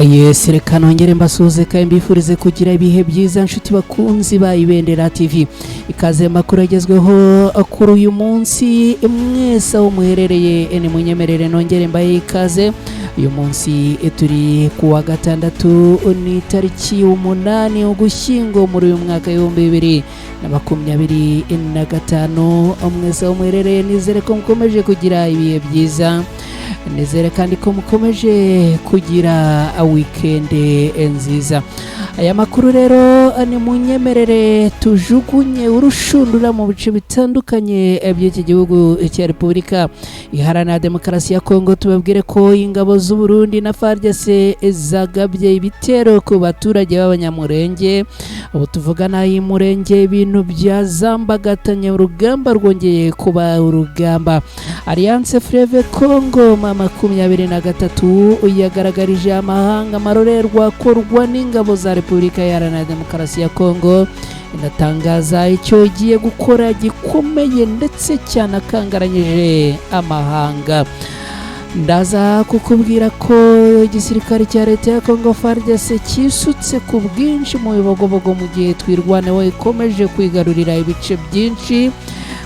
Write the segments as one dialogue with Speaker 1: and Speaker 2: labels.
Speaker 1: Yes, reka nongere mbasuhuze kandi mbifurize kugira ibihe byiza nshuti bakunzi ba Ibendera TV. Ikaze makuru agezweho kuri uyu munsi, mwese aho muherereye ni munyemerere nongere mbahe ikaze. Uyu munsi turi ku wa gatandatu, ni tariki 8 Ugushyingo muri uyu mwaka 2025. Mwese aho muherereye nizere ko mukomeje kugira ibihe byiza, nizere kandi ko mukomeje kugira wikende nziza. Aya makuru rero ni munyemerere tujugunye urushundura mu bice bitandukanye by'iki gihugu cya Repubulika Iharanira Demokarasi ya Kongo, tubabwire ko ingabo z'u Burundi na FARDC zagabye ibitero ku baturage b'Abanyamurenge. Ubu tuvugana y'Umurenge ibintu byazambagatanye, urugamba rwongeye kuba urugamba. Alliance Fleuve Congo 23 yagaragarije amahanga amarorerwa akorwa n'ingabo za Repubulika Iharanira Demokarasi ya Kongo, inatangaza icyo igiye gukora gikomeye ndetse cyanakangaranyije amahanga. Ndaza kukubwira ko igisirikare cya leta ya Congo FARDC cyisutse ku bwinshi mu Bibogobogo, mu gihe Twirwaneho ikomeje kwigarurira ibice byinshi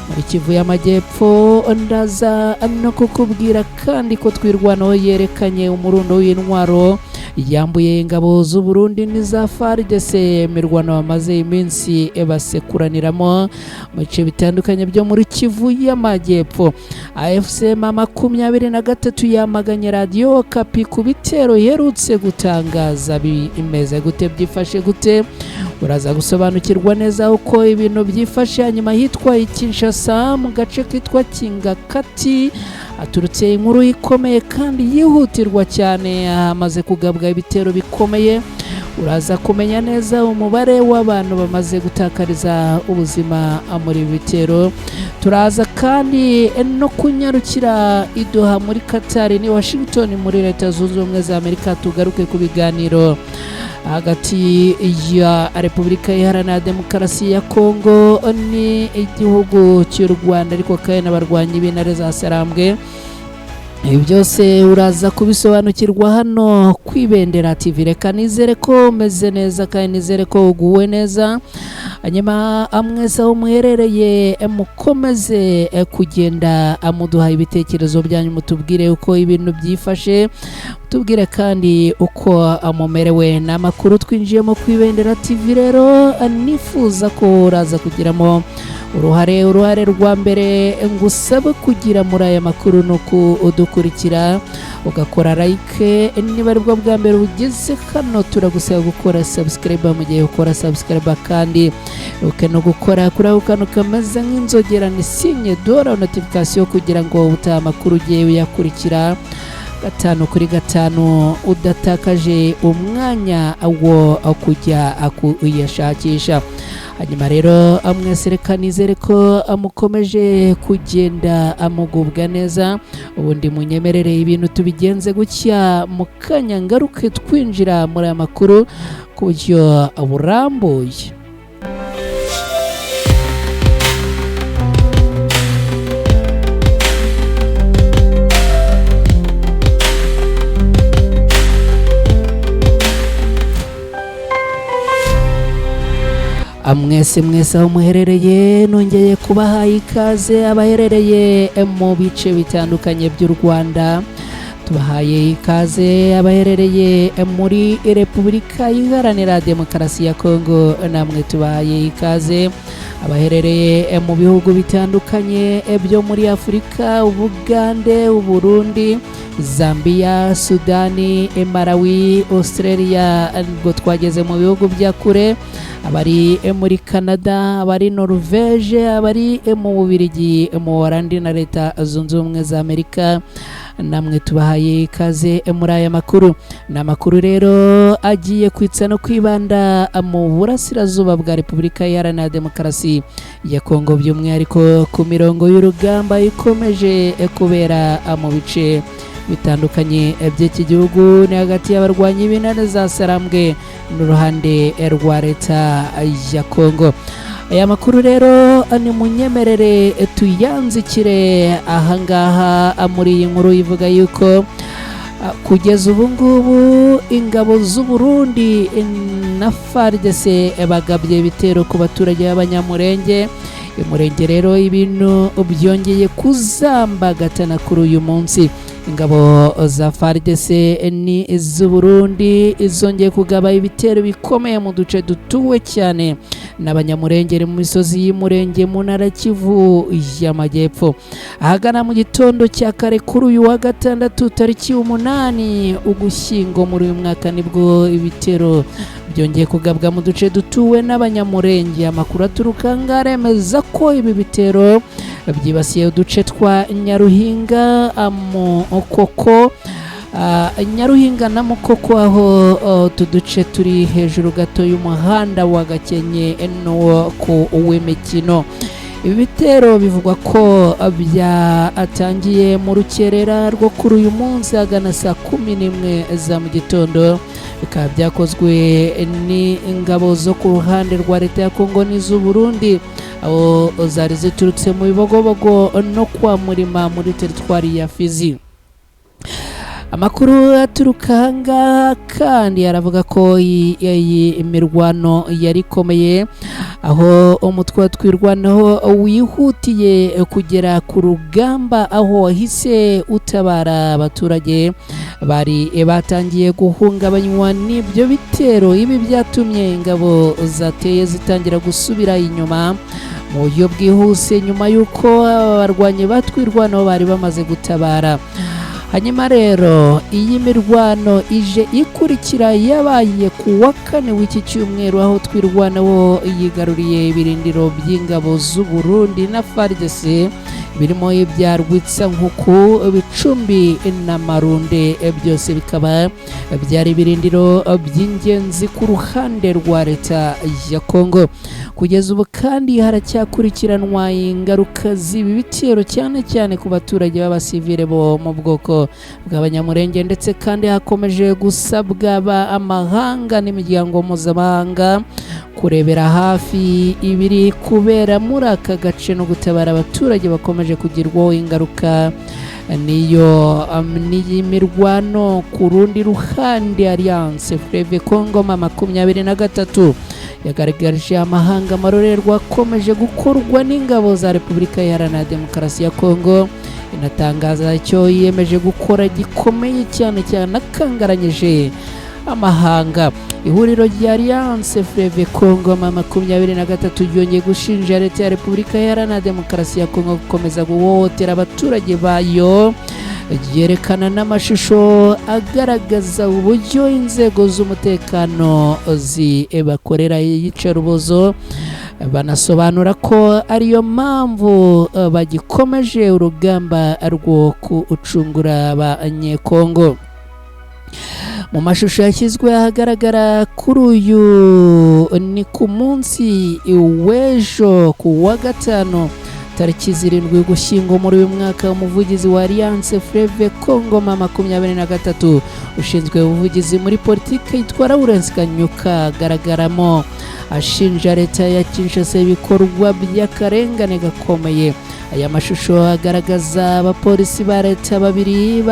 Speaker 1: muri Kivu y'Amajyepfo. Ndaza no kukubwira kandi ko Twirwaneho yerekanye umurundo w'intwaro yambuye ingabo z'u Burundi n'iza FARDC, imirwano bamaze iminsi basekuraniramo mu bice bitandukanye byo muri Kivu y'Amajyepfo. AFC 23 yamaganye Radiyo Okapi ku bitero iherutse gutangaza. Bimeze gute? Byifashe gute? Uraza gusobanukirwa neza uko ibintu byifashe. Hanyuma hitwa Kinshasa mu gace kitwa Kingakati haturutse inkuru ikomeye kandi yihutirwa cyane, hamaze kugabwa ibitero bikomeye. Uraza kumenya neza umubare w'abantu bamaze gutakariza ubuzima muri ibi bitero. Turaza kandi no kunyarukira i Doha muri Qatar ni Washington muri Leta Zunze Ubumwe za Amerika, tugaruke ku biganiro hagati ya Repubulika Iharanira Demokarasi ya Kongo ni igihugu cy'u Rwanda, ariko kandi n'abarwanyi b'intare za Sarambwe. Ibi byose uraza kubisobanukirwa hano ku Ibendera TV. Reka nizere ko umeze neza kandi nizere ko uguwe neza. Hanyuma mwese aho muherereye mukomeze kugenda muduha ibitekerezo byanyu, mutubwire uko ibintu byifashe, tubwire kandi uko mumerewe. Ni amakuru twinjiyemo ku Ibendera TV rero nifuza ko uraza kugiramo uruhare. Uruhare rwa mbere ngusabe kugira muri aya makuru ni uko udukurikira ugakora like. Niba aribwo bwa mbere ugeze hano, turagusaba gukora subscribe. Mu gihe ukora subscribe kandi uke no gukora kuri ako kantu kameze nk'inzogera ni sinye dora notification, kugira ngo utaha amakuru ugiye uyakurikira 5 kuri 5 udatakaje umwanya wo kujya kuyashakisha. Hanyuma rero mwese reka nizere ko mukomeje kugenda mugubwa neza. Ubundi munyemerere ibintu tubigenze gutya, mu kanya ngaruke twinjira muri aya makuru ku buryo burambuye. Mwese mwese aho muherereye nongeye kubaha ikaze. Abaherereye mu bice bitandukanye by'u Rwanda tubahaye ikaze, abaherereye muri Repubulika Iharanira Demokarasi ya Kongo namwe tubahaye ikaze, abaherereye mu bihugu bitandukanye byo muri Afurika, Ubugande, Uburundi, Zambia, Sudani, Malawi, Australia, ubwo twageze mu bihugu bya kure, abari muri Canada, abari Norvege, abari mu Bubiligi, mu Buholandi na Leta Zunze Ubumwe za Amerika, namwe tubahaye ikaze muri aya makuru. Ni amakuru rero agiye kwitsa no kwibanda mu burasirazuba bwa Repubulika Iharanira Demokarasi ya Kongo, by'umwihariko ku mirongo y'urugamba ikomeje kubera mu bice bitandukanye by'iki gihugu, ni hagati y'abarwanyi b'intare za Sarambwe n'uruhande rwa leta ya Kongo. Aya makuru rero ni munyemerere tuyanzikire ahangaha muri iyi nkuru ivuga yuko Kugeza ubu ngubu ingabo z'u Burundi na FARDC bagabye ibitero ku baturage b'Abanyamurenge. Umurenge rero ibintu byongeye kuzambagatana kuri uyu munsi. Ingabo za FARDC ni iz'u Burundi zongeye kugaba ibitero bikomeye mu duce dutuwe cyane n'Abanyamurenge mu misozi y'Umurenge mu ntara Kivu y'Amajyepfo. Ahagana mu gitondo cya kare kuri uyu wa gatandatu tariki 8 Ugushyingo muri uyu mwaka, nibwo ibitero byongeye kugabwa mu duce dutuwe n'Abanyamurenge. Amakuru aturuka ngaremeza ko ibi bitero byibasiye uduce twa Nyaruhinga, Mukoko, Nyaruhinga na Mukoko, aho utu duce turi hejuru gato y'umuhanda wa Gakenke n'uwo ku w'imikino. Ibi bitero bivugwa ko byatangiye mu rukerera rwo kuri uyu munsi ahagana saa 11 za mu gitondo, bikaba byakozwe n'ingabo zo ku ruhande rwa leta ya Kongo n'iz'u Burundi, aho zari ziturutse mu Bibogobogo no kwa Murima muri teritwari ya Fizi. Amakuru aturuka ahangaha kandi aravuga ko iyi mirwano yari ikomeye, aho umutwe wa Twirwanaho wihutiye kugera ku rugamba, aho wahise utabara abaturage bari batangiye guhungabanywa n'ibyo bitero. Ibi byatumye ingabo zateye zitangira gusubira inyuma mu buryo bwihuse nyuma y'uko abarwanyi ba Twirwanaho bari bamaze gutabara. Hanyuma rero iyi mirwano ije ikurikira yabaye ku wa kane w'iki cyumweru, aho Twirwanaho yigaruriye ibirindiro by'ingabo z'u Burundi na FARDC birimo ibya Rwitsankuku, Bicumbi na Marunde, byose bikaba byari ibirindiro by'ingenzi ku ruhande rwa leta ya Kongo. Kugeza ubu kandi haracyakurikiranwa ingaruka z'ibi bitero, cyane cyane ku baturage b'abasivile bo mu bwoko bw'Abanyamurenge, ndetse kandi hakomeje gusabwa amahanga n'imiryango mpuzamahanga kurebera hafi ibiri kubera muri aka gace no gutabara abaturage bakomeje kugirwaho ingaruka niyo n'iyi mirwano. Ku rundi ruhande, Alliance Fleuve Congo M23 yagaragarije amahanga amarorerwa akomeje gukorwa n'ingabo za Repubulika Iharanira Demokarasi ya Kongo, inatangaza icyo yiyemeje gukora gikomeye cyane cyane akangaranyije amahanga. Ihuriro rya Alliance Fleuve Congo M23 ryongeye gushinja leta ya Repubulika Iharanira Demokarasi ya Kongo gukomeza guhohotera abaturage bayo, ryerekana n'amashusho agaragaza uburyo inzego z'umutekano zibakorera iyicarubozo, banasobanura ko ariyo mpamvu bagikomeje urugamba rwo gucungura Abanyekongo. Mu mashusho yashyizwe ahagaragara kuri uyu ni ku munsi w'ejo ku wa gatanu tariki 7 Ugushyingo muri uyu mwaka, umuvugizi wa Alliance Fleuve Congo M23 ushinzwe ubuvugizi muri politiki yitwa Lawrence Kanyuka agaragaramo ashinja leta ya Kinshasa ibikorwa by'akarengane gakomeye. Aya mashusho agaragaza abapolisi ba leta babiri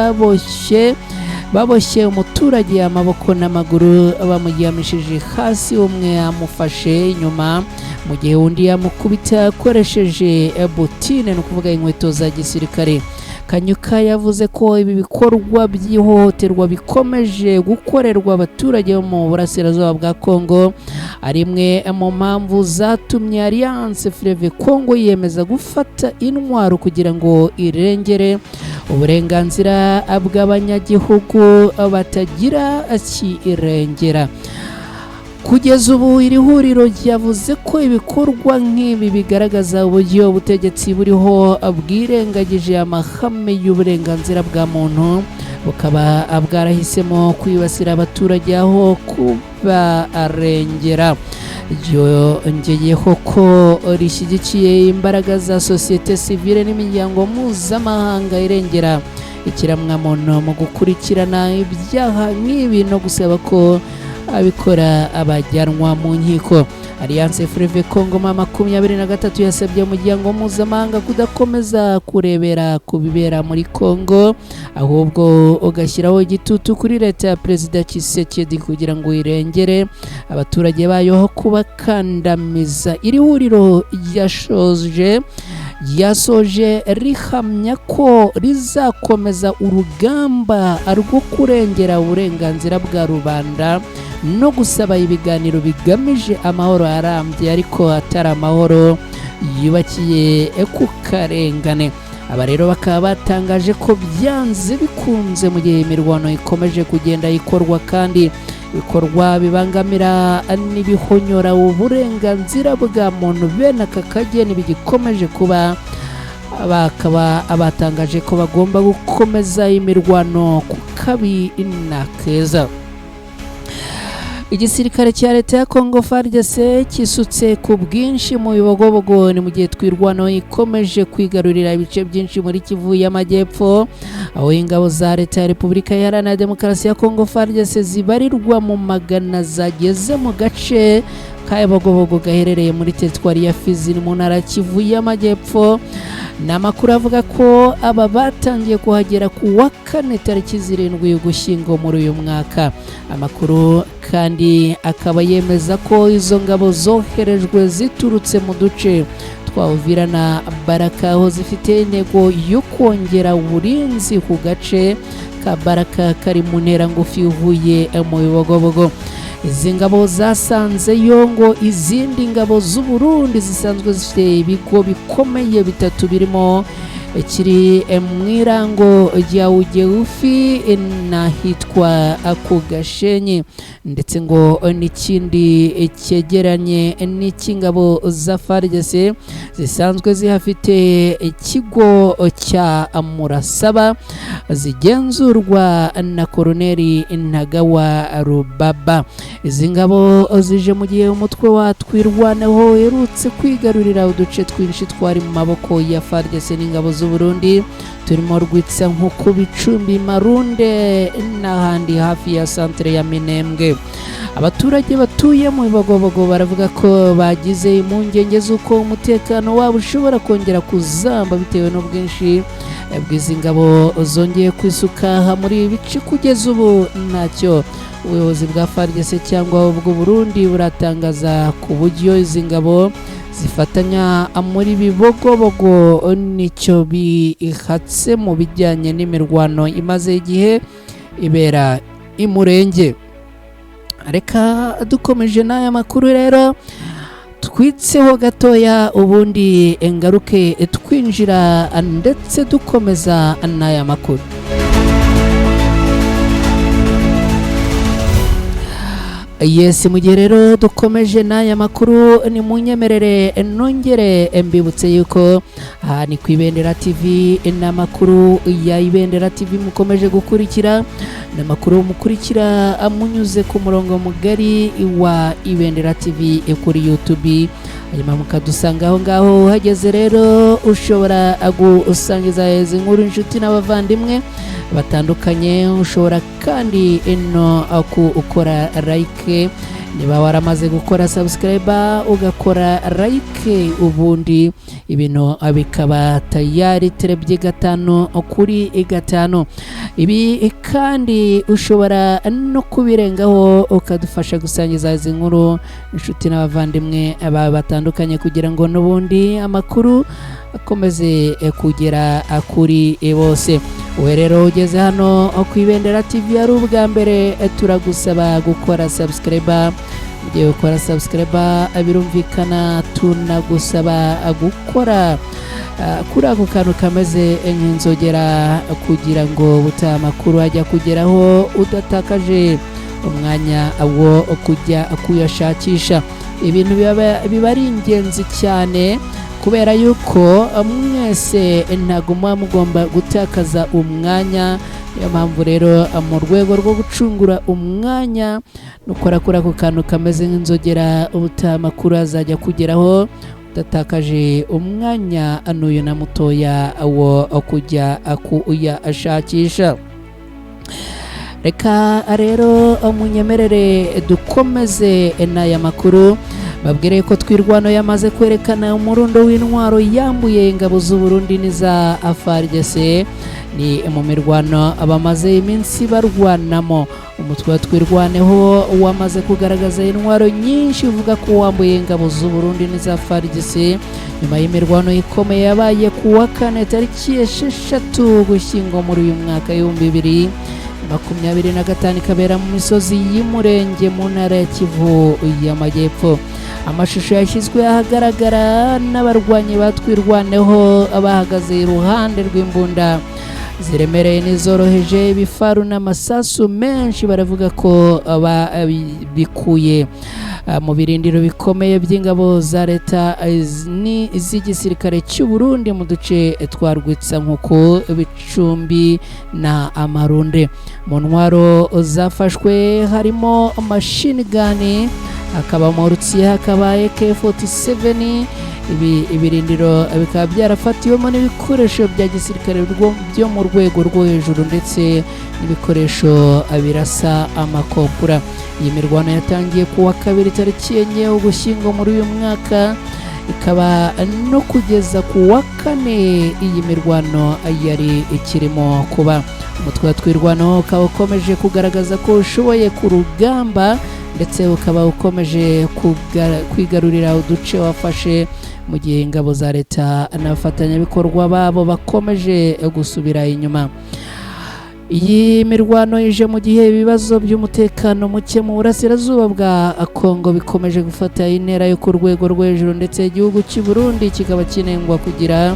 Speaker 1: baboshye umuturage amaboko n'amaguru, bamuryamishije hasi, umwe amufashe inyuma mu gihe undi yamukubita akoresheje butine, ni ukuvuga inkweto za gisirikare. Kanyuka yavuze ko ibi bikorwa by'ihohoterwa bikomeje gukorerwa abaturage bo mu burasirazuba bwa Kongo ari imwe mu mpamvu zatumye Alliance Fleuve Congo yiyemeza gufata intwaro kugira ngo irengere uburenganzira bw'abanyagihugu batagira kirengera. Kugeza ubu iri huriro ryavuze ko ibikorwa nk'ibi bigaragaza uburyo ubutegetsi buriho bwirengagije amahame y'uburenganzira bwa muntu, bukaba bwarahisemo kwibasira abaturage aho kubarengera. Ryongeyeho ko rishyigikiye imbaraga za sosiyete sivile n'imiryango mpuzamahanga irengera ikiremwamuntu mu gukurikirana ibyaha nk'ibi no gusaba ko abikora abajyanwa mu nkiko. Alliance Fleuve Congo M23 yasabye umuryango mpuzamahanga kudakomeza kurebera ku bibera muri Congo, ahubwo ugashyiraho igitutu kuri leta ya Perezida Tshisekedi kugira ngo irengere abaturage bayo aho kubakandamiza. Iri huriro ryasoje rihamya ko rizakomeza urugamba rwo kurengera uburenganzira bwa rubanda no gusaba ibiganiro bigamije amahoro arambye, ariko atari amahoro yubakiye ku karengane. Aba rero bakaba batangaje ko byanze bikunze mu gihe imirwano ikomeje kugenda ikorwa kandi ibikorwa bibangamira n'ibihonyora uburenganzira bwa muntu bene aka kageni bigikomeje kuba, bakaba batangaje ko bagomba gukomeza imirwano ku kabi na keza. Igisirikare cya leta ya Congo FARDC kisutse ku bwinshi mu Bibogobogo, ni mu gihe twirwano ikomeje kwigarurira ibice byinshi muri Kivu y'Amajyepfo, aho ingabo za leta ya Repubulika Iharanira Demokarasi ya Congo FARDC zibarirwa mu magana zageze mu gace ka Bibogobogo gaherereye muri teritwari ya Fizi mu ntara ya Kivu y'Amajyepfo. Ni amakuru avuga ko aba batangiye kuhagera ku wa kane tariki 7 Ugushyingo muri uyu mwaka. Amakuru kandi akaba yemeza ko izo ngabo zoherejwe ziturutse mu duce twa Uvira na Baraka, aho zifite intego yo kongera uburinzi ku gace ka Baraka kari mu ntera ngufi uvuye mu Bibogobogo. Izi ngabo zasanzeyo ngo izindi ngabo z'u Burundi zisanzwe zifite ibigo bikomeye bitatu birimo kiri mu irango rya Ugeufi n'ahitwa ku Gashenyi, ndetse ngo n'ikindi cyegeranye n'icy'ingabo za FARDC zisanzwe zihafite ikigo cya Murasaba zigenzurwa na Koloneli Ntagawa Rubaba. Izi ngabo zije mu gihe umutwe wa Twirwaneho uherutse kwigarurira uduce twinshi twari mu maboko ya FARDC n'ingabo z'u Burundi, turimo Rwitsa nko ku Bicumbi, Marunde n'ahandi hafi ya santere ya Minembwe. Abaturage batuye mu Bibogobogo baravuga ko bagize impungenge z'uko umutekano wabo ushobora kongera kuzamba bitewe n'ubwinshi bw'izi ngabo zongeye kwisuka muri ibi bice. Kugeza ubu ntacyo ubuyobozi bwa FARDC cyangwa ubw'u Burundi buratangaza ku buryo izi ngabo zifatanya muri Bibogobogo nicyo bihatse mu bijyanye n'imirwano imaze igihe ibera imurenge. Reka dukomeje n'aya makuru rero twitseho gatoya, ubundi ngaruke twinjira ndetse dukomeza n'aya makuru. Yes, mu gihe rero dukomeje n'aya makuru, ni munyemerere nongere mbibutse yuko aha ni ku Ibendera TV, n'amakuru ya Ibendera TV mukomeje gukurikira, n'amakuru mukurikira munyuze ku murongo mugari wa Ibendera TV kuri YouTube, hanyuma mukadusanga aho ngaho. Uhageze rero ushobora gusangiza izi nkuru inshuti n'abavandimwe batandukanye, ushobora kandi ino gukora like niba waramaze gukora subscribe, ugakora like, ubundi ibintu bikaba tayari terebye 5 kuri 5. Ibi kandi ushobora no kubirengaho ukadufasha gusangiza izi nkuru inshuti n'abavandimwe bawe batandukanye, kugira ngo n'ubundi amakuru akomeze kugera kuri bose. We rero ugeze hano ku Ibendera TV ari ubwa mbere, turagusaba gukora subscribe. Ugiye gukora subscribe birumvikana tunagusaba gukora kuri ako kantu kameze nk'inzogera, kugira ngo ubutaha amakuru ajya kugeraho udatakaje umwanya wo kujya kuyashakisha. Ibintu biba ari ingenzi cyane kubera yuko mwese ntabwo muba mugomba gutakaza umwanya. Niyo mpamvu rero mu rwego rwo gucungura umwanya nukora kuri ako kantu kameze nk'inzogera, ubutaha amakuru azajya kugeraho udatakaje umwanya n'uyu na mutoya wo kujya kuyashakisha. Reka rero munyemerere dukomeze n'aya makuru. Babwire ko Twirwano yamaze kwerekana umurundo w'intwaro yambuye ingabo z'u Burundi n'iza FARDC. Ni mu mirwano bamaze iminsi barwanamo. Umutwe wa Twirwaneho wamaze kugaragaza intwaro nyinshi uvuga ko wambuye ingabo z'u Burundi n'iza FARDC nyuma y'imirwano ikomeye yabaye ku wa kane tariki 6 Ugushyingo muri uyu mwaka 2025, ikabera mu misozi y'Umurenge mu ntara ya Kivu y'Amajyepfo. Amashusho yashyizwe ahagaragara n'abarwanyi ba Twirwaneho bahagaze iruhande rw'imbunda ziremereye n'izoroheje, ibifaru n'amasasu menshi, baravuga ko bikuye mu birindiro bikomeye by'ingabo za leta z'igisirikare cy'u Burundi mu duce twa Rwitsankuku, Bicumbi na Amarunde. Mu ntwaro zafashwe harimo machine gun, hakabamo rutsiye, hakaba AK47. Ibi ibirindiro bikaba byarafatiwemo n'ibikoresho bya gisirikare byo mu rwego rwo hejuru ndetse n'ibikoresho birasa amakompura. Iyi mirwano yatangiye ku wa kabiri tariki 4 Ugushyingo muri uyu mwaka, ikaba no kugeza ku wa kane iyi mirwano yari ikirimo kuba. Umutwe wa Twirwano ukaba ukomeje kugaragaza ko ushoboye ku rugamba, ndetse ukaba ukomeje kwigarurira uduce wafashe, mu gihe ingabo za leta n'abafatanyabikorwa babo bakomeje gusubira inyuma. Iyi mirwano ije mu gihe ibibazo by'umutekano muke mu burasirazuba bwa Kongo bikomeje gufata intera yo ku rwego rwo hejuru, ndetse igihugu cy'u Burundi kikaba kinengwa kugira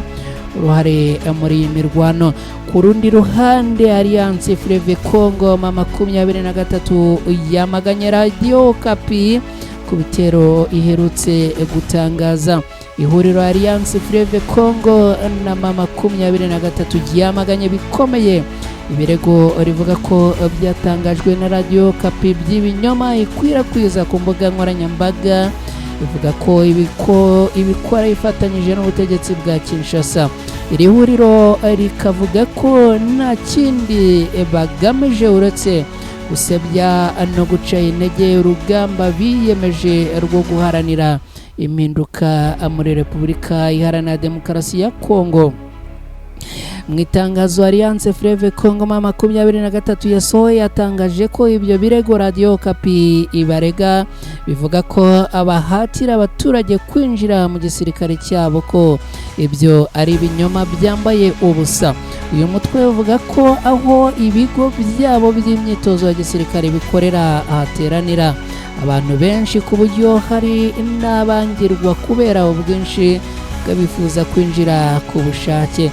Speaker 1: uruhare muri iyi mirwano. Ku rundi ruhande, Alliance Fleuve Congo ma 23 yamaganye Radio Okapi ku bitero iherutse gutangaza. Ihuriro Alliance Fleuve Congo na ma 23 ryamaganye bikomeye ibirego rivuga ko byatangajwe na Radio Okapi by'ibinyoma ikwirakwiza ku mbuga nkoranyambaga, ivuga ko ibikora ifatanyije n'ubutegetsi bwa Kinshasa. Iri huriro rikavuga ko nta kindi bagamije uretse gusebya no guca intege urugamba biyemeje rwo guharanira impinduka muri Repubulika Iharanira Demokarasi ya Kongo. Mu itangazo Alliance Fleuve Congo ma 23 yasohoye, yatangaje ko ibyo birego Radio Okapi ibarega bivuga ko abahatira abaturage kwinjira mu gisirikare cyabo, ko ibyo ari ibinyoma byambaye ubusa. Uyu mutwe uvuga ko aho ibigo byabo by'imyitozo ya gisirikare bikorera ahateranira abantu benshi, ku buryo hari n'abangirwa kubera ubwinshi bw'abifuza kwinjira ku bushake.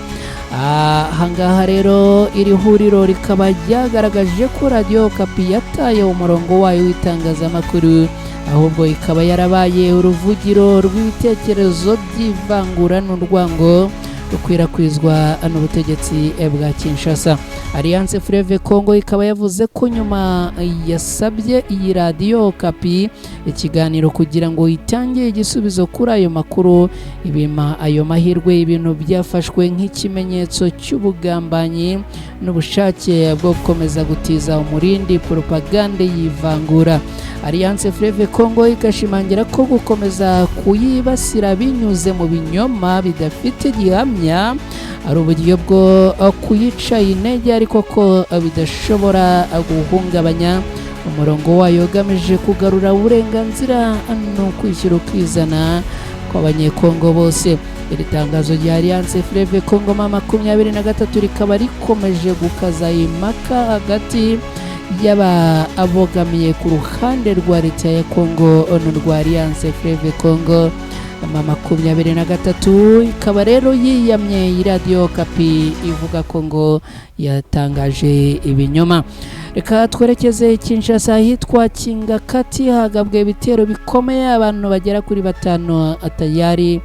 Speaker 1: Ahangaha rero iri huriro rikaba ryagaragaje ko Radio Okapi yataye umurongo wayo w'itangazamakuru, ahubwo ikaba yarabaye uruvugiro rw'ibitekerezo by'ivangura n'urwango rukwirakwizwa n'ubutegetsi bwa Kinshasa. Alliance Fleuve Congo ikaba yavuze ko nyuma yasabye iyi Radio Okapi ikiganiro kugira ngo itange igisubizo kuri ayo makuru, ibima ayo mahirwe, ibintu byafashwe nk'ikimenyetso cy'ubugambanyi n'ubushake bwo gukomeza gutiza umurindi propagande y'ivangura. Alliance Fleuve Congo igashimangira ko gukomeza kuyibasira binyuze mu binyoma bidafite gihamya ari uburyo bwo kuyica intege, ariko ko bidashobora guhungabanya umurongo wayo ugamije kugarura uburenganzira no kwishyira ukizana kw'Abanyekongo bose. Iri tangazo rya Alliance Fleuve Congo ma 23 rikaba rikomeje gukaza impaka hagati y'ababogamiye ku ruhande rwa leta ya Congo n'urwa Alliance Fleuve Congo ma 23. Ikaba rero yiyamye iyi Radio Okapi ivuga ko ngo yatangaje ibinyoma. Reka twerekeze Kinshasa, ahitwa Kingakati hagabwe ibitero bikomeye, abantu bagera kuri 5 tayari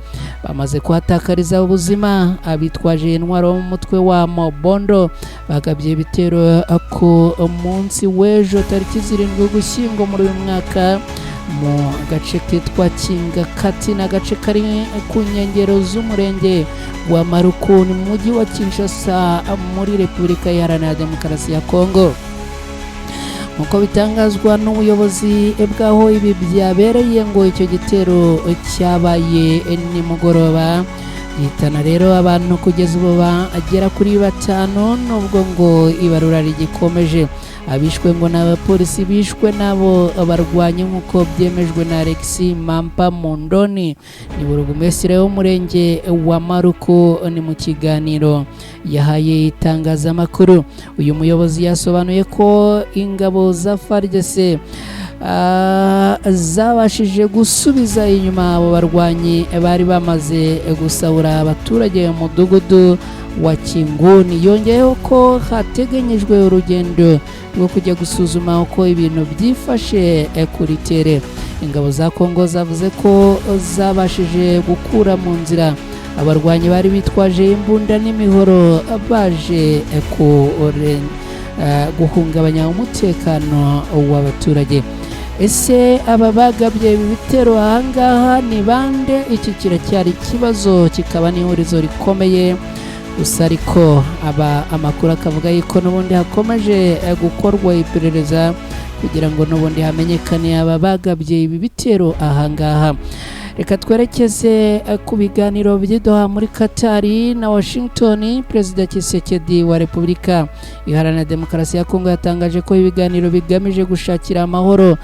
Speaker 1: bamaze kuhatakariza ubuzima. Abitwaje intwaro mu mutwe wa Mobondo bagabye ibitero ku munsi w'ejo tariki 7 Ugushyingo muri uyu mwaka mu gace kitwa Kingakati, ni agace kari ku nkengero z'umurenge wa Maruku, ni mu mujyi wa Kinshasa muri Repubulika Iharanira Demokarasi ya Kongo. Nk'uko bitangazwa n'ubuyobozi bw'aho ibi byabereye, ngo icyo gitero cyabaye nimugoroba, gihitana rero abantu kugeza ubu bagera kuri batanu, nubwo ngo ibarura rigikomeje. Abishwe ngo ni abapolisi bishwe n'abo barwanye, nk'uko byemejwe na Alexis Mampa Mondoni, ni burugumesitiri w'umurenge wa Maruku. Ni mu kiganiro yahaye itangazamakuru, uyu muyobozi yasobanuye ko ingabo za FARDC zabashije gusubiza inyuma abo barwanyi bari bamaze gusahura abaturage mu mudugudu wa Kinguni. Yongeyeho ko hateganyijwe urugendo rwo kujya gusuzuma uko ibintu byifashe kuri terrain. Ingabo za Kongo zavuze ko zabashije gukura mu nzira abarwanyi bari bitwaje imbunda n'imihoro baje guhungabanya umutekano w'abaturage. Ese aba bagabye ibi bitero ahangaha ni bande? Iki kiracyari ikibazo, kikaba n'ihurizo rikomeye gusa, ariko aba amakuru akavuga yuko n'ubundi hakomeje gukorwa iperereza kugira ngo n'ubundi hamenyekane aba bagabye ibi bitero ahangaha. Reka twerekeze ku biganiro by'i Doha muri Katari na Washington. Perezida Tshisekedi wa Repubulika Iharanira Demokarasi ya Kongo yatangaje ko ibiganiro bigamije gushakira amahoro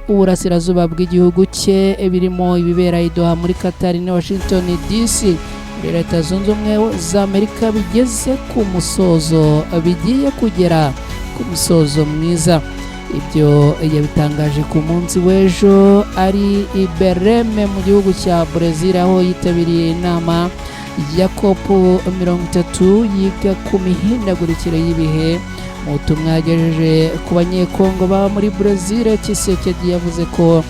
Speaker 1: uburasirazuba bw'igihugu cye, birimo ibibera i Doha muri Katari na Washington DC muri Leta Zunze Ubumwe za Amerika, bigeze ku musozo, bigiye kugera ku musozo mwiza. Ibyo yabitangaje ku munsi w'ejo ari i Belém mu gihugu cya Brezil, aho yitabiriye inama ya COP 30 yiga ku mihindagurikire y'ibihe. Mu butumwa yagejeje ku Banyekongo baba muri Brezil, Tshisekedi yavuze ko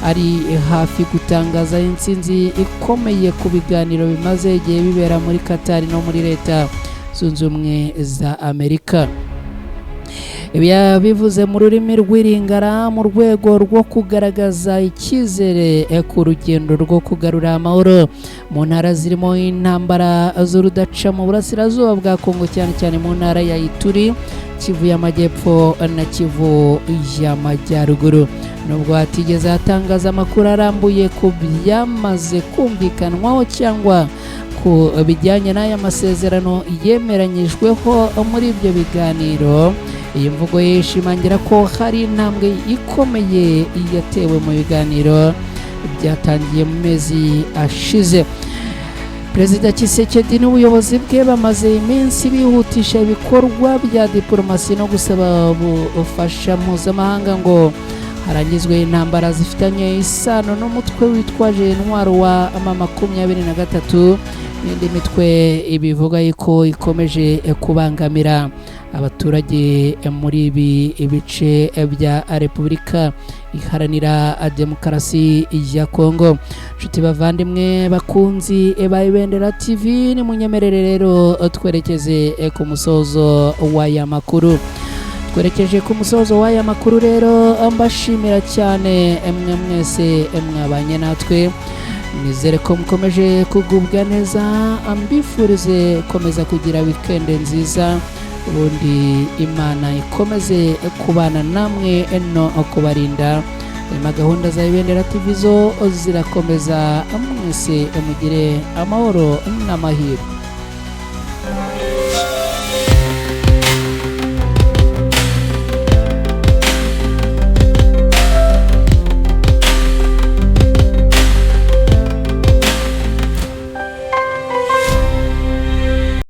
Speaker 1: ari hafi gutangaza intsinzi ikomeye ku biganiro bimaze igihe bibera muri Qatar no muri Leta Zunze Ubumwe za Amerika. Ibi yabivuze mu rurimi rw'iringara mu rwego rwo kugaragaza icyizere ku rugendo rwo kugarura amahoro mu ntara zirimo intambara z'urudaca mu burasirazuba bwa Kongo, cyane cyane mu ntara ya Ituri, Kivu y'Amajyepfo na Kivu y'Amajyaruguru. Nubwo hatigeze hatangaza amakuru arambuye ku byamaze kumvikanwaho cyangwa ku bijyanye n'aya masezerano yemeranyijweho muri ibyo biganiro, iyi mvugo ye ishimangira ko hari intambwe ikomeye yatewe mu biganiro byatangiye mu mezi ashize. Perezida Tshisekedi n'ubuyobozi bwe bamaze iminsi bihutisha ibikorwa bya diporomasi no gusaba ubufasha mpuzamahanga ngo harangizwe intambara zifitanye isano n'umutwe witwaje intwaro wa M23 n'indi mitwe ibivuga yuko ikomeje kubangamira abaturage muri ibi bice bya Repubulika Iharanira Demokarasi ya Kongo. Nshuti bavandimwe bakunzi ba Ibendera TV, nimunyemerere rero twerekeze ku musozo w'aya makuru. Twerekeje ku musozo w'aya makuru rero, mbashimira cyane mwe mwese mwabanye natwe. Nizere ko mukomeje kugubwa neza, mbifurize komeza kugira wikende nziza, ubundi Imana ikomeze kubana namwe no kubarinda. Hanyuma gahunda za Ibendera TV zo zirakomeza. Mwese mugire amahoro n'amahirwe.